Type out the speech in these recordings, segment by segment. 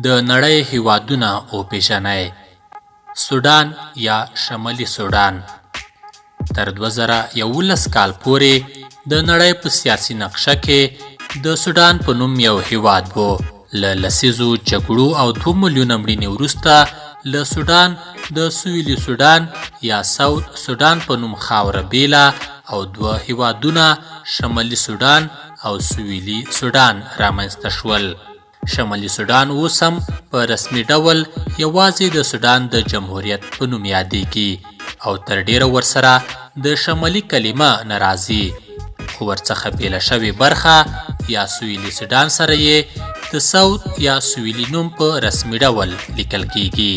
د نړۍ هېوادونه وپېژنئ. سوډان یا شمالي سوډان تر 2011 کال پورې د نړۍ په سیاسي نقشه کې د سوډان په نوم یو هیواد و. له لسیزو جګړو او 2 میلیونه مړینې وروسته له سوډان د سویلي سوډان یا ساوت سوډان په نوم خاوره بیله او دوه هیوادونه شمالي سوډان او سویلي سوډان رامنځته شول. شمالي سوډان اوس هم په رسمي ډول یوازې د سوډان د جمهوریت په نوم یادېږي او تر ډېره ورسره د شمالي کلمه نه راځي، خو ورڅخه بېله شوې برخه یا سویلي سوډان سره یې د ساوت یا سویلي نوم په رسمي ډول لیکل کېږي.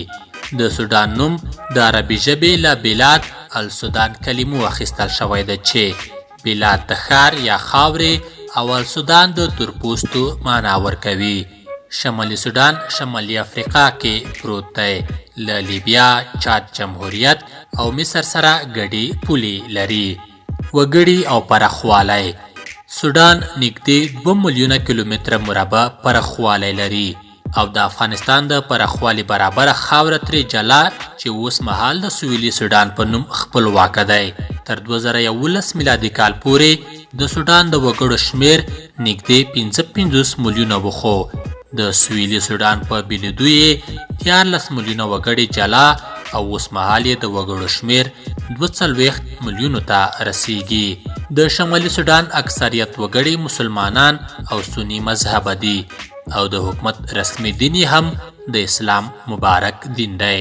د سوډان نوم د عربي ژبې له بلاد السودان کلمو اخیستل شوی دی چې بلاد د ښار یا خاورې او السودان د تورپوستو معنا ورکوي. شمالي سوډان شمالي افریقا کې پروت دی، له لیبیا، چاد جمهوریت او مصر سره ګډې پولې لري. وګړي او پراخوالی: سوډان نږدې 2 میلیونه کیلومتره مربع پراخوالی لري او د افغانستان د پراخوالي برابره خاوره ترې جلا چې اوس مهال د سویلي سوډان په نوم خپلواکه دی. تر 2011 میلادي کال پورې د سوډان د وګړو شمېر نږدې 55 میلیونه و، خو د سویلي سوډان په بېلېدو یې 13 میلیونه وګړي جلا او اوس مهال یې د وګړو شمېر 42 میلیونو ته رسیږي. د شمالي سوډان اکثریت وګړي مسلمانان او سني مذهبه دي او د حکومت رسمي دین یې هم د اسلام مبارک دین دی.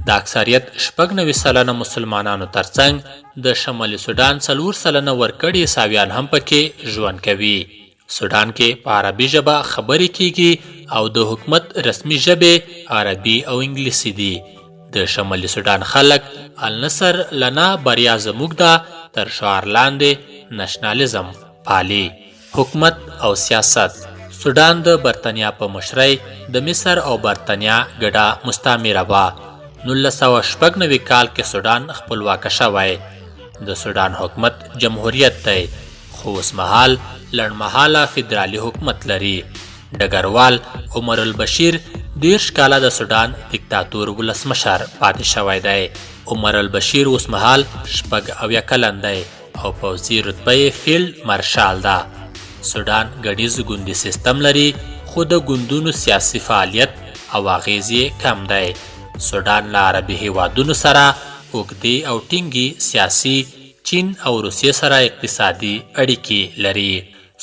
د اکثریت 96% مسلمانانو ترڅنګ د شمالي سوډان 4% ورکړي عیسویان هم پکې ژوند کوي. سوډان کې په عربي ژبه خبرې کیږي او د حکومت رسمي ژبې عربي او انګلیسي دي. د شمالي سوډان خلک النصر لنا بریا زموږ ده تر شعار لاندې نشنلیزم پالي. حکومت او سیاست: سوډان د برتانیا په مشرۍ د مصر او برتانیا ګډه مستعمره وه. 1996 کال کې سوډان خپلواکه شوی. د سوډان حکومت جمهوریت دی، خو اوسمهال لنډمهاله فدرالي حکومت لري. ډګروال عمر البشیر 30 کاله د سوډان دیکتاتور ولسمشر پاتې شوی دی. عمر البشیر اوسمهال 76 کلن دی او پوځي رتبه یې فیلډ مارشال ده. سوډان ګڼیز ګوندي سیستم لري، خو د ګوندونو سیاسي فعالیت او اغېز یې کم دی. سوډان له عربي هیوادونو سره اوږدې او ټینګې سیاسي، چین او روسیې سره اقتصادي اړیکې لري.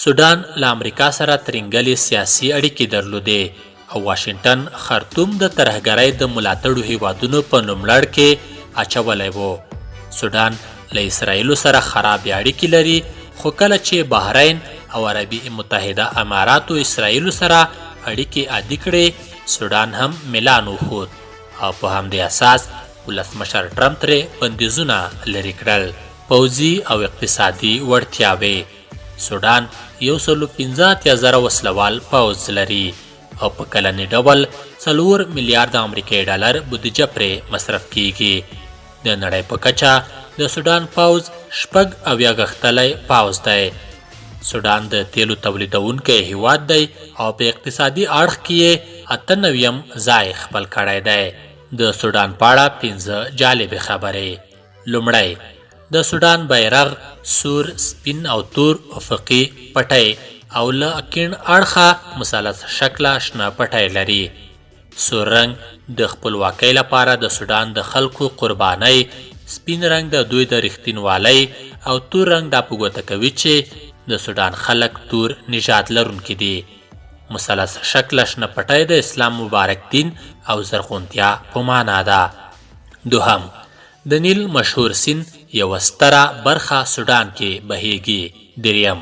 سوډان له امریکا سره ترینګلې سیاسي اړیکې درلودې او واشنګټن خرطوم د ترهګرۍ د ملاتړو هیوادونو په نوملړ کې اچولی و. سوډان له اسراییلو سره خرابې اړیکې لري، خو کله چې بحرین او عربي متحده اماراتو اسراییلو سره اړیکې عادي کړې، سوډان هم ملان وښود او په همدې اساس ولسمشر ټرمپ ترې بندیزونه لرې کړل. پوځي او اقتصادي وړتیاوې: سوډان 185,000 وسلوال پوځ لري او په کلني ډول 4 میلیارد امریکایي ډالر بودیجه پرې مصرف کیږي. د نړۍ په کچه د سوډان پوځ 76 غښتلی پوځ دی. سوډان د تیلو تولیدونکی هیواد دی او په اقتصادي اړخ کې یې 98 ځای خپل کړی دی. د سوډان په اړه 5 جالبې خبرې. لومړی، د سوډان بیرغ سور، سپین او تور افقي پټی او له کیڼ اړخه مثلث شکله شنه پټی لري. سور رنګ د خپلواکۍ لپاره د سوډان د خلکو قربانۍ، سپین رنګ د دوی د رښتینوالۍ او تور رنګ دا په ګوته کوي چې د سوډان خلک تور نژاد لرونکي دي. مثلث شکله شنه پټی د اسلام مبارک دین او زرغونتیا په معنا ده. دوهم، د نیل مشهور سیند یوه ستره برخه سوډان کې بهیږي. دریم،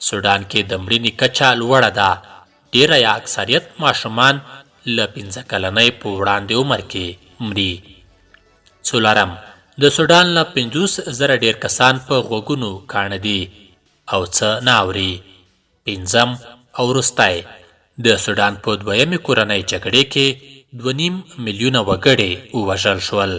سوډان کې د مړینې کچه لوړه ده، ډېره یا اکثریت ماشومان له 5 کلنۍ په وړاندې عمر کې مري. څلورم، د سوډان له 50,000 ډېر کسان په غوږونو کاڼه دي او څه نه اوري. پنځم او وروستی، د سوډان په دویمې کورنۍ جګړې کې 2.5 میلیونه وګړي ووژل شول.